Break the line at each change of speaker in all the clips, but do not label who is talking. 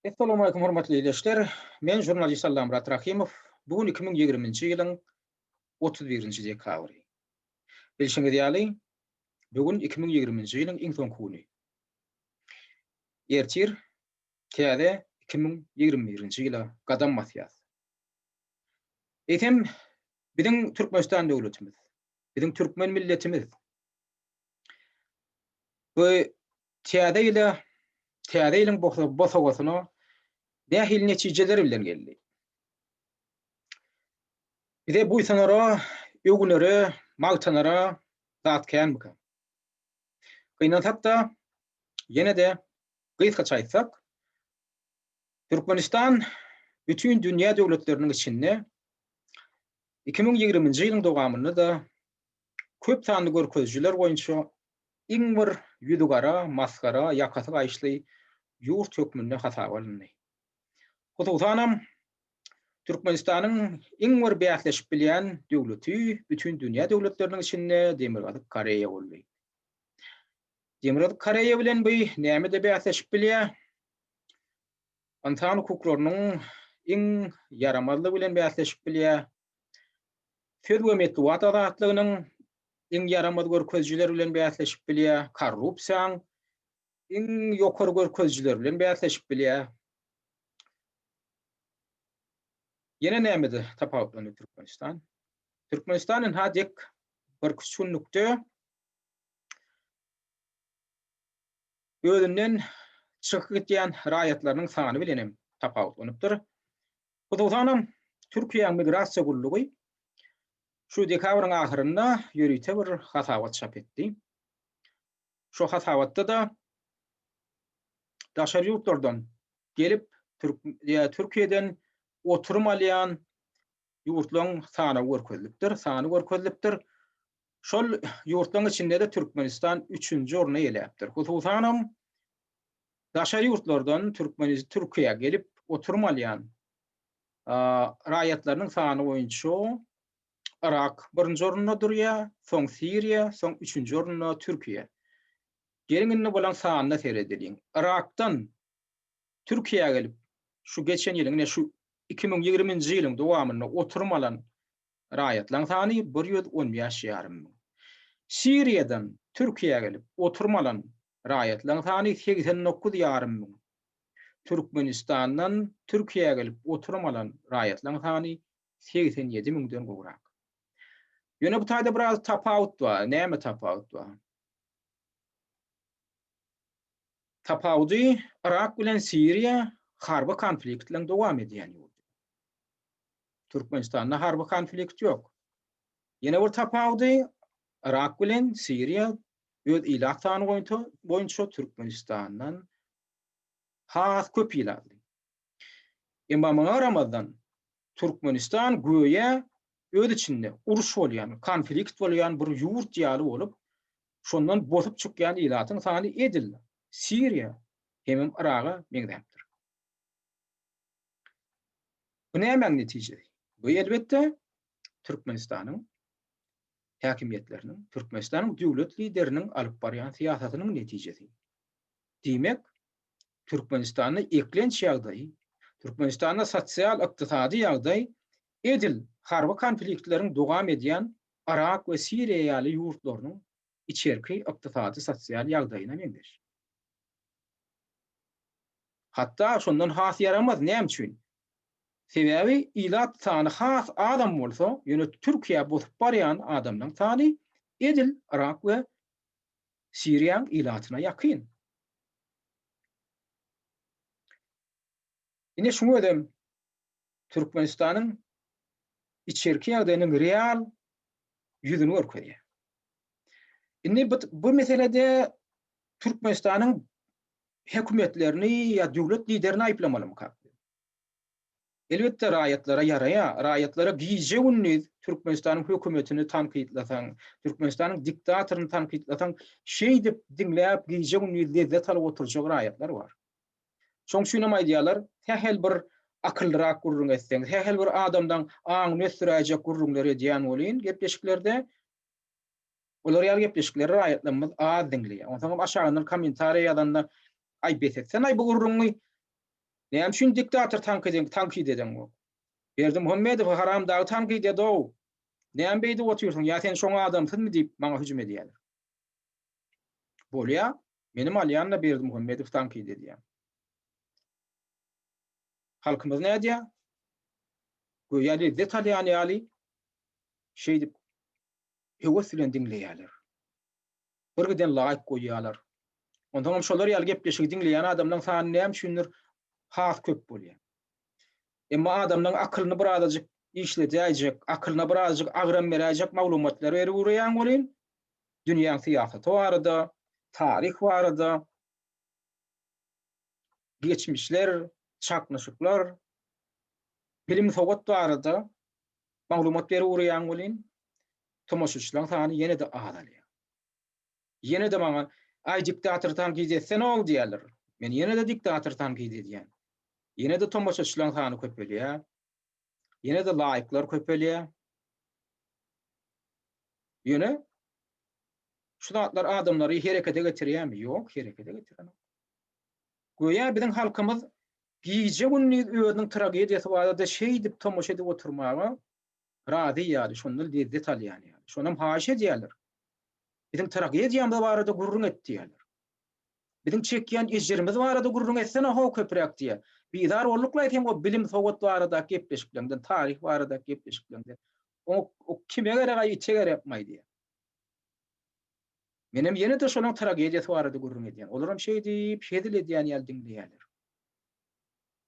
Essalawmaleýkum hormatly ildeşler. Men žurnalist Allamyrat Rahymow. Bu gün 2020-nji ýylyň 31-nji dekabry. Bilşiňiz ýaly, bu gün 2020-nji ýylyň iň soňky güni. Ertir täze 2021-nji ýyla gadam basýas. Eýsem, biziň Türkmenistan döwletimiz, biziň türkmen milletimiz bu täze ýyla, täze ýylyň bosagasyna nähili netijeler bilen geldi? Bize buýsanara, öwünere, magtanara zat känmika? Gynansak-da, ýene-de gysgaça aýtsak, Türkmenistan bütin dünýä döwletleriniň içinde 2020-nji ýylyň dowamynda-da köp sanly görkezijiler boýunça iň bir ýüzügara, masgara, ýakasy gaýyşly ýurt hökmünde hasaba alyndy. Hususanam, Türkmenistanyň iň bir bäsleşip bilýän döwleti bütin dünýä döwletleriniň içinde Demirgazyk Koreýa boldy. Demirgazyk Koreýa bilen bu nämede bäsleşip bilýär? Ynsan hukuklarynyň iň ýaramazlygy bilen bäsleşip bilýär. Söz we metbugat azatlygynyň iň ýaramaz görkezijileri bilen bäsleşip bilýär. Korrupsiýaň iň ýokary görkezijileri bilen bäsleşip bilýär. Ýene nämede tapawutlandy Türkmenistan? Türkmenistan ynha dek birküç günlükde özünden çykyp gitýän raýatlarynyň sany bilen hem tapawutlanypdyr. Hususanam, Türkiýäň migrasiýa gullugy şu dekabryň ahyrynda ýörite bir hasabat çap etdi. Şo hasabatda-da daşary ýurtlardan gelip Türkiýeden oturum alýan ýurtlaryň sanawy görkezilipdir, sany görkezilipdir. Şol ýurtlaryň içinde-de Türkmenistan üçünji orny eýeläpdir. Hususanam, daşary ýurtlardan Türkiýä gelip oturum alýan raýatlarynyň sany boýunça Yrak birinji orunda durýar, soň Siriýa, soň üçünji orunda Türkiýe. Geliň indi bulaň sanyna seredeliň. Yrakdan Türkiýä gelip, şu geçen ýylyň, ine şu 2020-nji ýylyň dowamynda oturum alan raýatlaryň sany 115 ýarym müň. Siriýadan Türkiýä gelip, oturum alan raýatlaryň sany 89 ýarym müň. Türkmenistandan Türkiýä gelip, oturum alan raýatlaryň sany 87 müňden gowrak. Ýöne bu taýda biraz tapawut bar. Näme tapawut bar? Tapawudy Yrak bilen Siriýa harby konfliktleriň dowam edýän ýurdy. Türkmenistanda harby konflikt ýok. Ýene bir tapawudy Yrak bilen Siriýa öz ilat sany boýunça Türkmenistandan has köp ilatly. Emma muňa garamazdan Türkmenistan göýä öz içinde uruş bolýan, konflikt bolýan bir ýurt ýaly bolup, şondan bosup çykýan ilatyň sany edil Siriýa hemem Yraga meňzäpdir. Bu nämäň netijesi? Bu elbetde Türkmenistanyň häkimiýetleriniň, Türkmenistanyň döwlet lideriniň alyp barýan syýasatynyň netijesi. Diýmek, Türkmenistanda eklenç ýagdaýy, Türkmenistanda sosial-ykdysady ýagdaý edil harby konfliktleriň dowam edýän Yrak we Siriýa ýaly ýurtlarynyň içerki ykdysady-sosial ýagdaýyna meňzeş. Hatda şondan has ýaramaz. Näme üçin? Sebäbi ilat sany has azam bolsa, ýöne Türkiýä bosup barýan adamlaryň sany edil Yrak we Siriýaň ilatyna ýakyn. Ine şuň özem Türkmenistanyň içerki ýagdaýynyň real ýüzüni görkezýär. Indi bu, bu meselede Türkmenistanyň hökümetlerini ýa döwlet liderini aýyplamalymyka? Elbetde raýatlara ýaraýar. Raýatlara gije-gündiz Türkmenistanyň hökümetini tankytlasaň, Türkmenistanyň diktatoryny tankytlasaň, şeýdip diňläp gije-gündiz lezzet alyp oturjak raýatlar bar. Şoň üçinem aýdýarlar, sähel bir akyllyrak gürrüň etseň, sähel bir adamdan aňyny ösdüräýjek gürrüňleri edýän welin gepleşiklerde, olar ýaly gepleşikleri raýatlarymyz az diňleýär. Onsoňam aşagyndan kommentariýa ýazanda, aý bes etsen-aý bu gürrüňi. Näme üçin diktator tankyt tankyt edeňok? Berdimuhamedowy haramdagy tankyt ed-ow! Näme beýdip otyrsyň, ýa sen şoň adamsyzmy diýip maňa hüjüm edýärler. Bolýa, menem alýan-da Berdimuhamedowy tankyt edýän. Halkymyz nädýär? Göýä lezzet alýan ýaly şeýdip höwes bilen diňleýärler. Bir giden laýk goýýarlar. Onsoňam şolar ýaly gepleşigi diňleýän adamlaryň sany näme üçindir has köp bolýar. Emma adamlaryň akylyny birazajyk işledäýjek, akylyna birazajyk agram beräýjek maglumatlary berip ugraýaň welin, dünýäň syýasaty barada, taryh barada, geçmişler, çaknyşyklar, bilim-sowat barada maglumat berip ugraýaň welin, tomaşaçylaryň sany ýene-de azalýar. Ýene-de maňa, Aý, diktator tankyt etsene-ow diýýärler. Men ýene-de diktator tankyt edýän. Ýene-de tomaşaçylaryň sany köpelýär. Ýene-de laýklar köpelýär. Ýöne şu zatlar adamlary herekete getirýärmi? Ýok, herekete getirenok. Göýä biziň halkymyz gije-gündiz özüniň tragediýasy barada şeýdip tomaşa edip oturmaga razy ýaly, şondan lezzet alýan ýaly. Şonam haýyş edýärler. Biziň tragediýamyz barada gürrüň et diýýärler. Biziň çekýän ejirimiz barada gürrüň etsene how köpräk diýýär. Bizar bolduklaý seň o bilim-sowat baradaky gepleşikleňden, taryh baradaky gepleşikleňden. O, o kime gerek-aý, ite gerekmaý diýýär. Menem ýene-de şolaň tragediýasy barada gürrüň edýän. Olaram şeýdip, hezil edýän ýaly diňleýärler.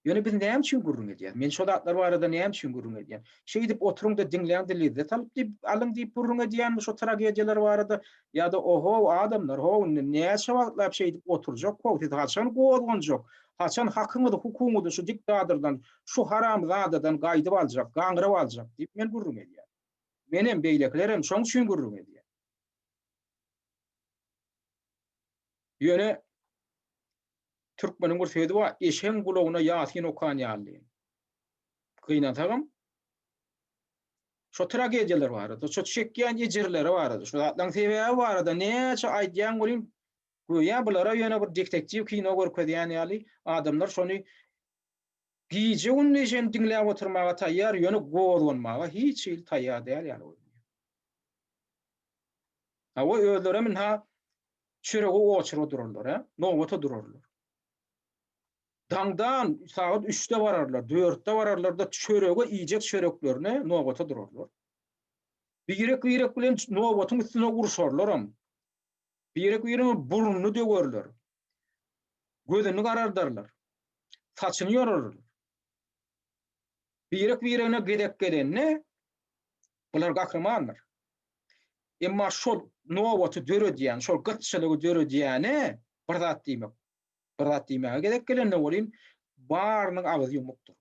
Ýöne biz näme üçin gürrüň edýäs? Men şo zatlar barada näme üçin gürrüň edýän? Şeýdip oturyň-da diňläň-de lezzet alyp diýip, alyň diýip gürrüň edýänmi şo tragediýalar barada? Ýa-da ohow, adamlar, how, indi näçe wagtlap şeýdip oturjak how, siz haçan gozganjak? Haçan hakyňyzy, hukugyňyzy şu diktatordan, şu haramzadadan gaýdyp aljak, gaňryp aljak diýip men gürrüň edýän. Menem, beýlekilerem şoň üçin gürrüň edýär. Ýöne türkmeniň bir sözi bar, eşegiň gulagyna ýasyn okan ýaly diýen. Gynansagam, şo tragediýalar barada, şo çekýän ejirleri barada, şo zatlaryň sebäbi barada näçe aýdýaň welin, göýä bulara ýöne bir detektiw kino görkezýän ýaly adamlar şony gije-gündiz hem diňläp oturmaga taýýar, ýöne gozganmaga hiç hili taýýar däl ýaly görünýär. Hawa, özlerem ynha çörege oçura durarlar, hä? Nobata durarlar. Daňdan sagat üçde bararlar, dörtde bararlar-da çörege iýjek çöreklerine nobata durarlar. Birek-birek bilen nobatyň üstüne urşarlaram. Birek-biriniň burnuny döwerler. Gözüni garardarlar. Saçyny ýorarlar. Birek-biregine gezek gelende bular gahrymandyr. Emma şol nobaty döredýän, şol gytçylygy döredýäne bir zat diýmek, bir zat diýmäge gezek gelende welin barynyň agzy ýumukdyr.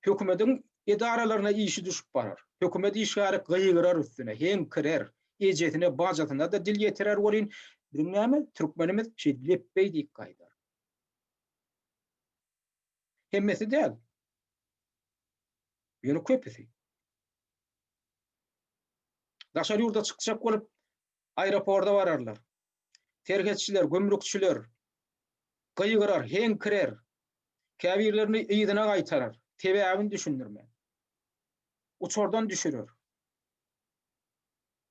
Hökümediň edaralaryna işi düşüp barar. Hökümet işgäri gygyrar üstüne, heňkirer, ejesine, bajasyna-da dil ýetirer welin, biziň näme, türkmenimiz şeýdip lepbeý diýip gaýdar. Hemmesi däl. Ýöne köpüsi. Daşary ýurda çykjak bolup aeroporda bararlar. Serhetçiler, gümrükçiler gygyrar, heňkirer. Käbirlerini yzyna gaýtarar, sebäbini düşündirmän. Uçardan düşürer.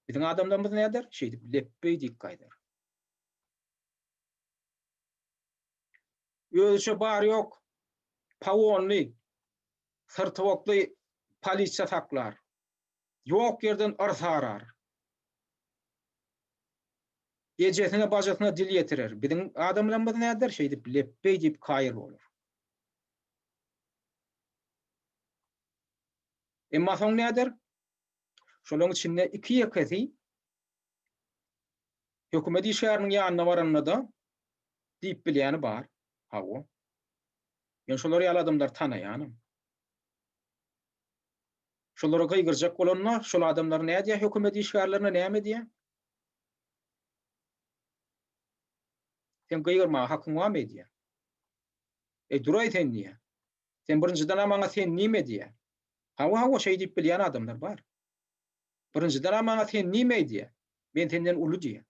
Biziň adamlarymyz näder? Şeýdip lepbeý diýip gaýdar. Özüçe bar-ýok pagonly, syrtybokly polisiýa saklar. Ýok ýerden yrsarar. Ejesine, bajysyna dil ýetirer. Biziň adamlarymyz näder? Şeýdip lepbeý diýip kaýyl bolar. Emma soň näder? Şolaryň içinde iki-ýekesi hökümet işgäriniň ýanyna baranda-da diýip bilýäni bar. Hawa. Men şolar ýaly adamlary tanaýanam. Şolara gygyrjak bolanda, şol adamlar nädýär, hökümet işgärlerine näme diýýär? Sen gygyrmaga hakyň barmy diýýär. Eý, duraý sen diýýär. Sen birinjiden-ä maňa sen nime diýýär. Hawa, hawa, şeý diýip bilýän adamlar bar. Birinjiden-ä maňa sen nime diýýär. Men senden uly diýýär.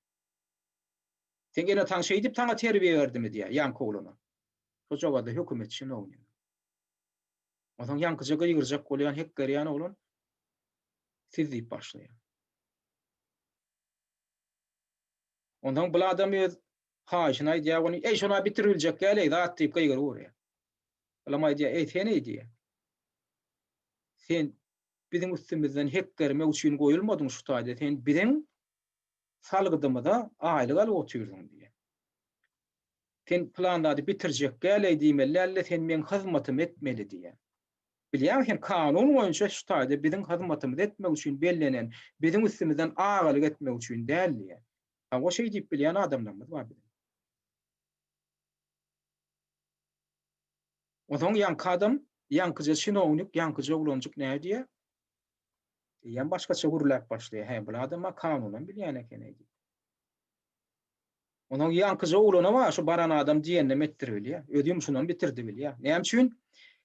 Seň ene-ataň şeýdip saňa terbiýe berdimi diýýär ýaňky oglana. Şojagazda hökümet çinownik. Onsoň ýaňkyja gygyrjak bolýan, hekgerýän oglan siz diýip başlaýar. Onsoň bul adam öz haýyşyny aýdýar, ony, Eý, şony-a bitiribiljek däl-eý, zat diýip gygyryp urýar. Bulam aýdýar, Eý, sen-eý diýýär. Sen biziň üstümizden hekgermek üçin goýulmadyň şu taýda, sen biziň salgydymyza aýlyk alyp otyrsyň diýýär. Sen pylan zady bitirjek däl-eý diýmeli däl-de, sen meň hyzmatymy etmeli diýýär. Bilýäňmi, sen kanun boýunça şu taýda biziň hyzmatymyzy etmek üçin bellenen, biziň üstümizden agalyk etmek üçin däl diýýär. Hawa, şeý diýip bilýän adamlarymyz bar biziň. Onsoň ýaňky adam, ýaňkyja çinownik, ýaňkyja oglanjyk näme diýýär? Eýýäm başgaça gürläp başlaýar. Hä, bul adam-a kanunam bilýän eken-eý diýip. Onuň ýaňkyja oglana bar, şu baran adam diýeninem etdiribilýär. Öz ýumşunam bitirdibilýär. Näme üçin?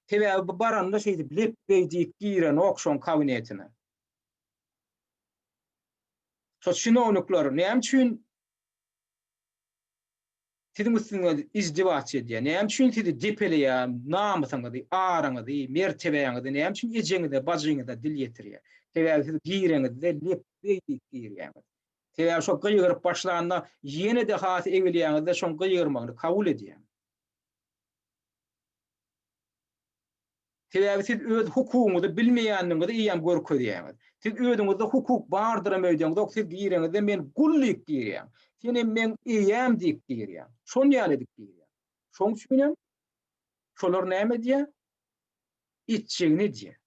Sebäbi bu baranda şeýdip lepbeý diýip girenok şoň kabinetine. Şo çinownikler näme üçin siziň üstüňize izdiwaç edýär? Näme üçin sizi depeleýär, namysyňyzy, aryňyzy, mertebäňizi näme üçin ejeňize, bajyňyza dil ýetirýär? Sebäbi siz gireňizde lepbeý diýip girýäňiz. Sebäbi şo gygyryp başlanda ýene-de has egilýäňiz-de şoň gygyrmagyny kabul edýäňiz. Sebäbi siz öz hukugyňyzy bilmeýändigiňizi eýýäm görkezýäňiz. Siz özüňizde hukuk bardyram öýdeňzok, siz gireňizde men gul diýip girýäň. Senem meň eýäm diýip girýäň. Şon ýaly edip girýäň. Şoň üçinem şolar näme edýär? Etjegini edýär.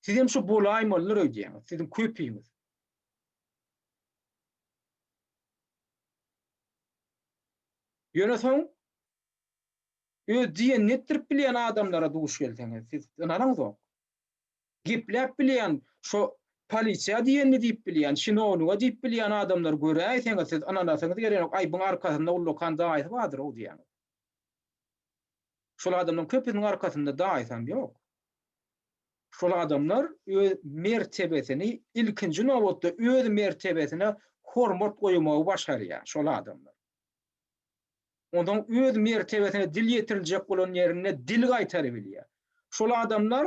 Sizem şu bolaýmalydyr öýdýäňiz, siziň köpiňiz. Ýöne soň öz diýenini etdirip bilýän adamlara duş gelseňiz, siz ynanaňzok. Gepläp bilýän, şo polisiýa diýenini diýip bilýän, çinowniga diýip bilýän adamlary göräýseňiz, siz ynanasyňyz gelenok, aý buň arkasynda ullakan daýysy bardyr-ow diýýäňiz. Şol adamlaryň köpüsiniň arkasynda daýysam ýok. Şol adamlar öz mertebesini, ilkinji nobatda öz mertebesine hormat goýmagy başarýar şol adamlar. Onsoň öz mertebesine dil ýetiriljek bolan ýerinde dil gaýtarybilýär. Şol adamlar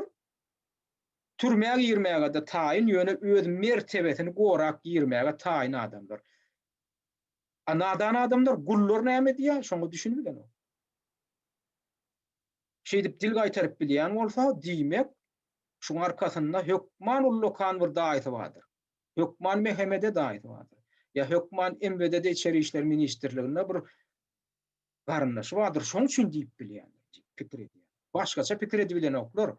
türmä girmäge-de taýyn, ýöne öz mertebesini gorap girmäge taýyn adamlar. A nadan adamlar, gullar näme edýär, şoňa düşünibilenok. Şeýdip dil gaýtaryp bilýän bolsa, diýmek, şuň arkasynda hökman ullakan bir daýysy bardyr. Hökman MHM-de daýysy bardyr. Ýa hökman MWD-de Içeri işler ministrliginde bir garyndaşy bardyr, şoň üçin diýip bilýändir diýip pikir edýär. Başgaça pikir edibilenoklar.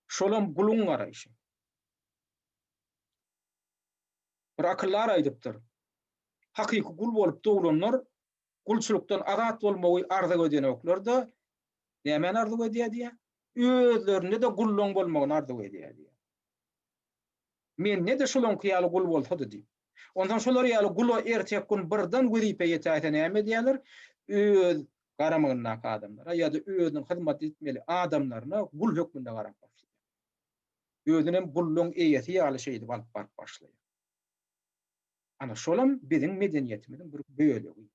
Şolam guluň garaýşy. Bir akyldar aýdypdyr. Hakyky gul bolup doglanlar gulçulykdan azat bolmagy arzuw edenoklar-da, nämäni arzuw edýär diýýär? Özlerinde-de gullaň bolmagyny arzuw edýär diýýär. Mende-de şolaňky ýaly gul bolsady diýip. Onsoň şolar ýaly gula ertek gün birden wezipe ýetäýse näme edýärler? Öz garamagyndaky adamlara ýa-da özüniň hyzmat etmeli adamlaryna gul hökmünde garap başlaýar. Özünem gullaň eýesi ýaly şeýdip alyp baryp başlaýar. Ana şolam biziň medeniýetimiziň bir bölegi.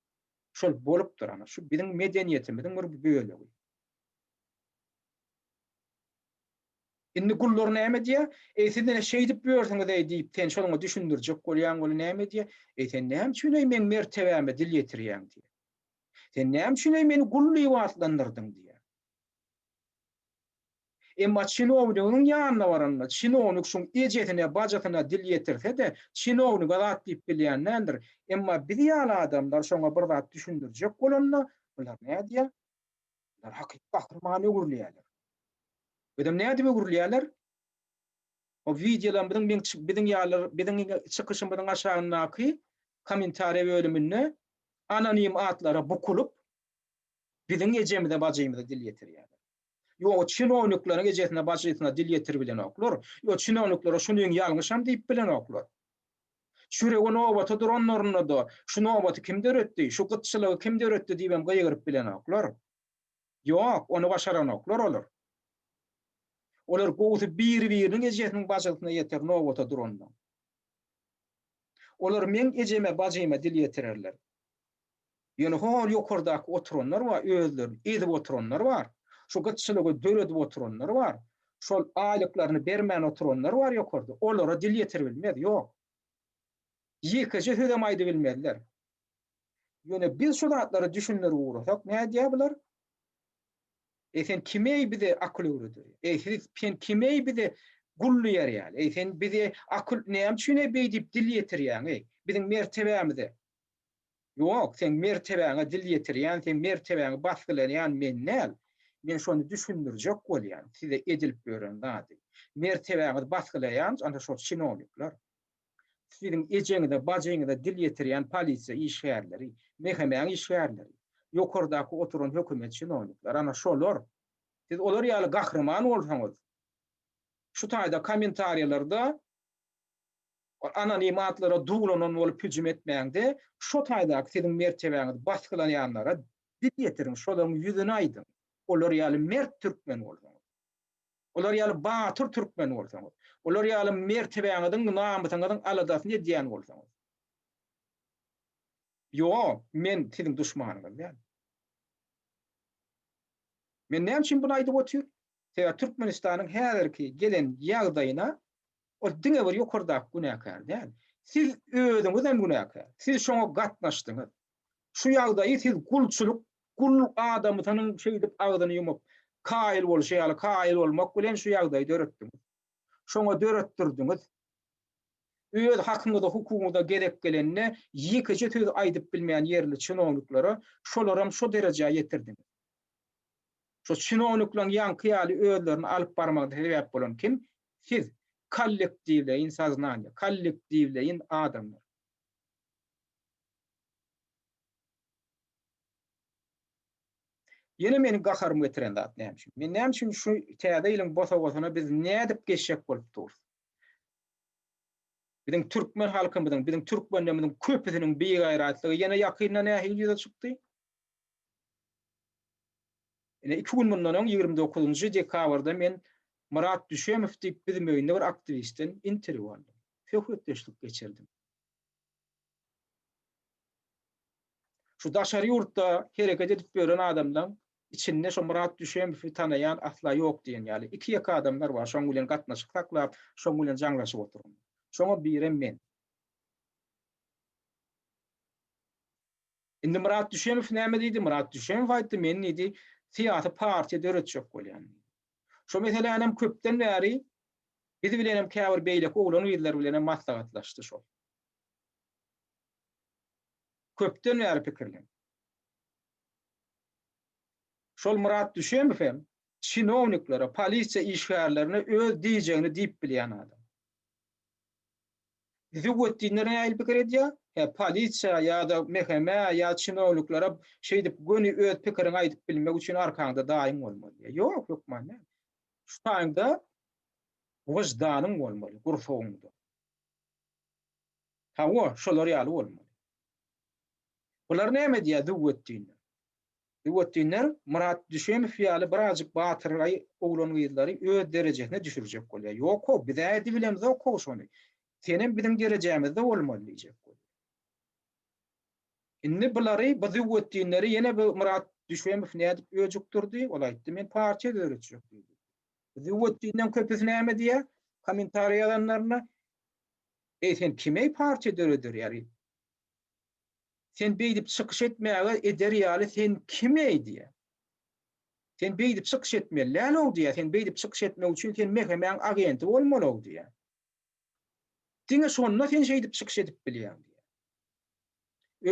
Şol bolupdyr ana şu biziň medeniýetimiziň bir bölegi. Indi gullar näme diýýär? Eý siz ine şeýdip ýörsüňiz-eý diýip sen şoňa düşündirjek bolýaň weli näme diýýär? Eý sen näme üçin eý meň mertebäme dil ýetirýäň diýýär. Sen näme üçin eý meni gul diýip atlandyrdyň diýýär. Emma çinownigiň ýanyna baranda, çinownik şuň ejesine, bajysyna dil ýetirse-de, çinownig-a zat diýip bilýän däldir. Emma biz ýaly adamlar şoňa bir zat düşündirjek bolanda, bular nädýär? Bular hakyky gahrymana öwrülýärler. Özem nädip öwrülýärler? O wideolarymyzyň meň biziň ýaly biziň çykyşymyzyň aşagyndaky kommentariýa bölüminde anonim atlara bukulyp, biziň ejemize, bajymyza dil ýetirýärler. Ýok, çinownikleriň ejesine, bajysyna dil ýetiribilenoklar. Ýok, çinowniklere şunyň ýalňyşam diýip bilenoklar. Çürege nobata duranlarynda-da, şu nobaty kim döretdi, şu gytçylygy kim döretdi diýibem gygyryp bilenoklar. Ýok, ony başaranoklar olar. Olar gowusy biri-biriniň ejesiniň, bajysyna ýeter nobata duranda. Olar meň ejeme, bajyma dil ýetirerler. Ýöne hol ýokardaky oturanlar bar, özlerini ezip oturanlar bar. Şu gytçylygy döredip oturanlar bar. Şol aýlyklaryny bermän oturanlar bar ýokarda. Olara dil ýetiribilmez, ýok. Ýekeje sözem aýdybilmezler. Ýöne biz şu zatlary düşündirip ugrasak, nädýär bular? Eý sen kimeý bize akyl öwreder? Eý siz sen kimeý bize gul diýer ýaly? Eý sen bize akyl näme üçin eý beý diýip dil ýetirýäň eý? Biziň mertebämize. Ýok, seň mertebäňe dil ýetirýän, seň mertebäňi basgylaýan men däl. Men şony düşündirjek bolýan, size edilip ýören zady. Mertebäňizi basgylaýan ana şol çinownikler. Siziň ejeňize, bajyňyza dil ýetirýän polisiýa işgärleri, MHM-iň işgärleri, ýokardaky oturan hökümet çinownikleri, ana şolar. Siz olar ýaly gahryman bolsaňyz, şu taýda kommentariýalarda anonim atlara duwlanan bolup hüjüm etmäňde, şo taýdaky siziň mertebäňizi basgylaýanlara dil ýetiriň, şolaryň ýüzüne aýdyň. Olar ýaly mert türkmen bolsaňyz. Olar ýaly batyr türkmen bolsaňyz, olar ýaly mertebäňiziň, namysyňyzyň aladasyny edýän bolsaňyz. Ýok, men siziň duşmanyňyz däl. Men näme üçin buny aýdyp otyryn? Sebäbi Türkmenistanyň häzirki gelen ýagdaýyna ol diňe bir ýokardaky günäkär däl. Siz özüňiz hem günäkär. Siz şoňa gatnaşdyňyz. Şu ýagdaýy siz gulçulyk, gul adamsynyň şeýdip agzyny ýumup, kaýyl bolşy ýaly kaýyl bolmak bilen şu ýagdaýy döretdiňiz. Şoňa döretdirdiňiz. Öz hakyňyza, hukugyňyza gezek gelende ýekeje söz aýdyp bilmeýän ýerli çinowniklere şolaram şo derejä ýetirdiňiz. Şo çinownikleriň ýaňky ýaly özlerini alyp barmagyna sebäp bolan kim? Siz, kollektiwleýin soznaniýe, kollektiwleýin adamlar. Ýene meniň gaharymy getiren zat näme üçin? Men näme üçin şu täze ýylyň bosagasyna biz nädip geçjek bolup durus? Biziň türkmen halkymyzyň, biziň türkmenlerimiziň köpüsiniň bigaýratlygy ýene ýakynda nähili ýüze çykdy? Ine iki gün mundan öň 29-njy dekabrda men Myrat Düşemow diýip bizim öýünde bir aktiwistden interwýu aldym. Söhbetdeşlik geçirdim. Şu daşary ýurtda hereket edip ýören adamlaň içinde şo Myrat Düşemowy tanaýan asla ýok diýen ýaly. Iki-ýeke adamlar bar şoň bilen gatnaşyk saklap, şoň bilen jaňlaşyp oturan. Şoňa birem men. Indi Myrat Düşemow näme diýdi? Myrat Düşemow aýtdy, men diýdi, syýasy partiýa döretjek bolýan diýdi. Şo meselänem köpden bäri biz bilenem käbir beýleki oglan-gyzlar bilenem maslahatlaşdy şol. Köpden bäri pikirlen. Şol Myrat Düşemow hem çinowniklere, polisiýa işgärlerine öz diýjegini diýip bilýän adam. Züwwetdinler nähili pikir edýär? Hä, polisiýa ýa-da MHM ýa çinowniklere şeýdip göni öz pikiriňi aýdyp bilmek üçin arkaňda daýyň bolmaly diýýär. Ýok, hökman däl. Şu taýyňda wyždanyň bolmaly, gursagyňda. Hawa, şolar ýaly bolmaly. Bular näme edýär züwwetdinler? Züwwetdinler Myrat Düşemow ýaly birazjyk batyrgaý oglan-gyzlary öz derejesine düşürjek bolýar. Ýok-how, biz-ä edibilemzok-how şony. Senem biziň derejämizde bolmaly diýjek bolýar. Indi bulary, bu züwwetdinleri ýene bu Myrat Düşemow nädip öjükdirdi? Ol aýtdy, men partiýa döretjek diýdi. Züwwetdinden köpüsi näme diýýär? Kommentariýa ýazanlaryna, Eý sen kimeý partiýa döreder ýaly? Sen beýdip çykyş etmäge eder ýaly sen kimeý diýýär. Sen beýdip çykyş etmeli däl-ow diýýär. Sen beýdip çykyş etmek üçin sen MHM-iň agenti bolmaly-ow diýýär. Diňe şonda sen şeýdip çykyş edip bilýäň diýýär.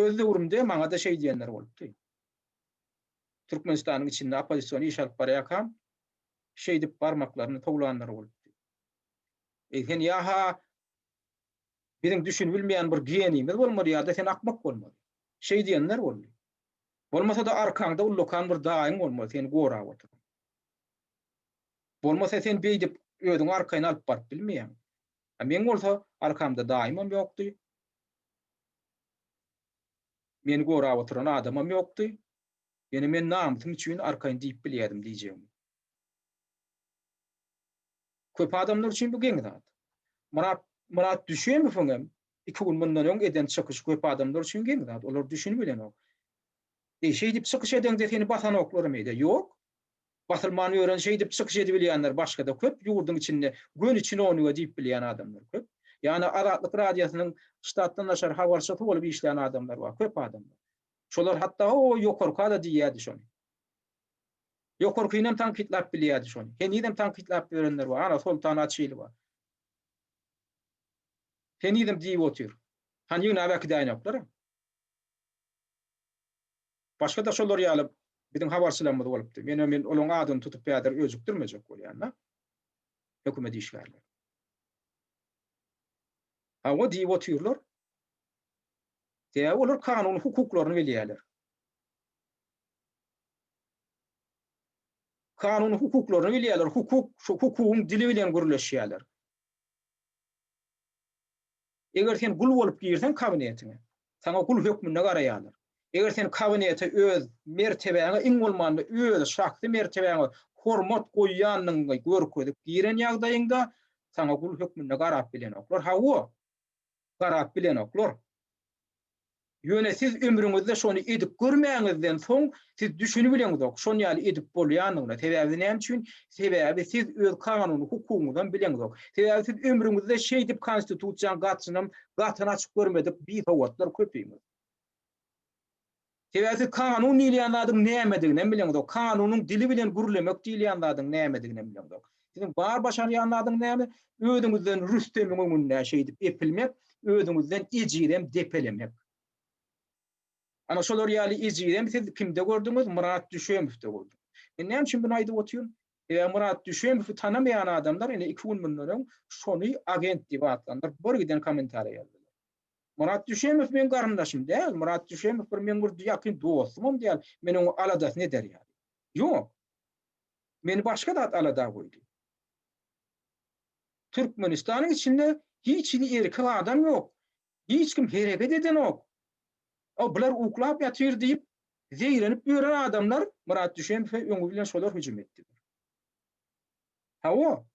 Öz döwrümde maňa-da şeý diýenler bolupdy. Türkmenistanyň içinde oppozision iş alyp barýarkam, şeýdip barmaklaryny towlanlar bolupdy. Eý, sen ýa-ha biziň düşünibilmeýän bir genimiz bolmaly ýa-da sen akmak bolmaly. Şeý diýenler boldy. Bolmasa-da arkaňda ullakan bir daýyň bolmaly, seni gorap oturan. Bolmasa sen beýdip özüňi arkaýyn alyp baryp bilmeýäň. A meň bolsa arkamda daýymam ýokdy. Meni gorap oturan adamam ýokdy. Ýöne men namysym üçin arkaýyn diýip bilýärdim diýjegimi. Köp adamlar üçin bu geň zat. Myrat Myrat Düşemowyň hem. İki gün mundan öň eden çykyşy köp adamlar üçin geň zat. Olar düşünip bilenok. Eý, şeýdip çykyş edeňde seni basanoklarmy eýde? Ýok. Basylman ýören şeýdip çykyş edibilýänler başga-da köp, ýurduň içinde göni çinowniga diýip bilýän adamlar köp. Ýagny Azatlyk Radiosynyň ştatdan daşary habarçysy bolup işlän adamlar bar, köp adamlar. Şolar hatda o ýokarka-da diýýärdi şony. Ýokarkynam tankytlap bilýärdi şony. Henizem tankytlap ýörenler bar. Ana Soltan Açylowa. Henizem diýip otyr. Hany ýygnap äkidäýenoklar. Başga-da şolar ýaly biziň habarçylarymyz bolupdy. Men men olaryň adyny tutup häzir öjükdirmejek bolýan-da. Hökümet işgärleri. Hawa diýip otyrlar. Sebäbi olar kanuny hukuklaryny bilýärler. Kanuny hukuklaryny bilýärler, hukuk, şu hukugyň dili bilen gürleşýärler. Eger sen gul bolup girseň kabinetiňe, saňa gul hökmünde garaýarlar. Eger sen kabinete öz mertebäňe, iň bolmanda öz şahsy mertebäňe hormat goýýanyňy görkezip giren ýagdaýyňda, saňa gul hökmünde garap bilenoklar. Hawa, garap bilenoklar. Ýöne siz ömrüňizde şony edip görmäňizden soň, siz düşünibileňzok, şon ýaly edip bolýandygyna. Sebäbi näme üçin? Sebäbi siz öz kanuny hukugyňyzam bileňzok. Sebäbi siz ömrüňizde şeýdip konstitusiýaň gatynam gatyny açyp görmedik bisowatlar köpüňiz. Sebäbi siz kanun diýilýän zadyň nämediginem bileňzok. Kanunyň dili bilen gürlemek diýilýän zadyň nämediginem bileňzok. Siziň bar başarýan zadyň näme? Özüňizden rüstemiň öňünde şeýdip epilmek, özüňizden ejizem depelemek. Ana şolar ýaly ejizem siz kimde gördüňiz? Myrat Düşemowda gördüňiz. Men näme üçin muny aýdyp otyryn? Sebäbi Myrat Düşemowy tanamaýan adamlar ine iki gün mundan öň şony agent diýip atlandyryp bir giden kommentariýa ýazdylar. Myrat Düşemow meň garyndaşym däl, Myrat Düşemow bir meň bir ýakyn dostumam däl, men oň aladasyny eder ýaly. Ýok. Meni başga zat alada goýdy. Türkmenistanyň içinde hiç hili erkek adam ýok. Hiç kim hereket edenok. O bular uklap ýatyr diýip, zeýrenip ýören adamlar Myrat Düşemowa öňi bilen şolar hüjüm etdiler. Hawa.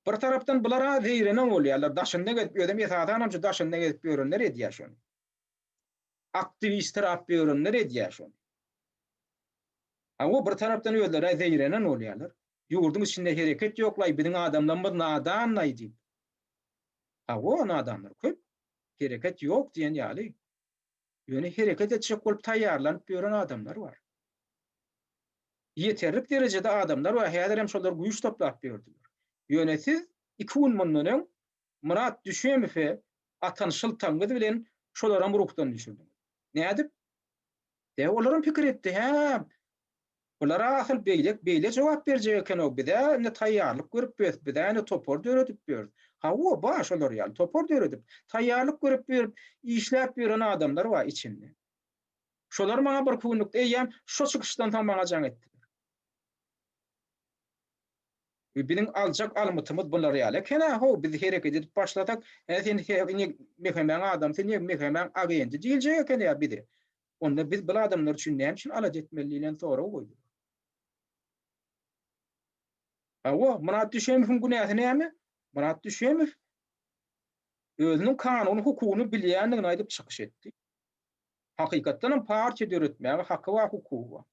Bir tarapdan bular-a zeýrenen bolýarlar, daşynda gezip, özem esasanam şu daşynda gezip ýörenler edýär şony. Aktiwistirap ýörenler edýär şony. Hawa, bir tarapdan özleri-ä zeýrenen bolýarlar. Ýurduň içinde hereket ýok-laý, biziň adamlarymyz nadan-laý diýip. Hawa, nadanlar köp. Hereket ýok diýen ýaly. Ýöne hereket etjek bolup taýýarlanyp ýören adamlar bar. Ýeterlik derejede adamlar bar, häzirem şolar güýç toplap ýördüler. Ýöne siz iki gün mundan öň Myrat Düşemowe atan şyltagyňyz bilen şolaram ruhdan düşürdiňiz. Nädip? Dä olaram pikir etdi, hä, bular-a asyl beýle, beýle jogap berjek eken-ow, biz-ä indi taýýarlyk görüp ýörüs, biz-ä indi topar döredip ýörüs. Hawa, bar şolar ýaly topar döredip, taýýarlyk görüp ýörüp, işläp ýören adamlar bar içinde. Şolar maňa birki günlükde eýýäm şo çykyşdan soň maňa jaň etdiler. We biziň aljak almytymyz bular ýaly eken-ä, how, biz hereket edip başlasak, hä, sen ine MHM-iň adamsy, ine MHM-iň agenti diýiljek eken-ä bize. Onda biz bul adamlar üçin näme üçin alada etmeli diýlen sorag goýdular. Hawa, Myrat Düşemowyň günäsi näme? Myrat Düşemow özüniň kanuny hukugyny bilýändigini aýdyp çykyş etdi. Hakykatdan hem partiýa döretmäge haky bar, hukugy bar.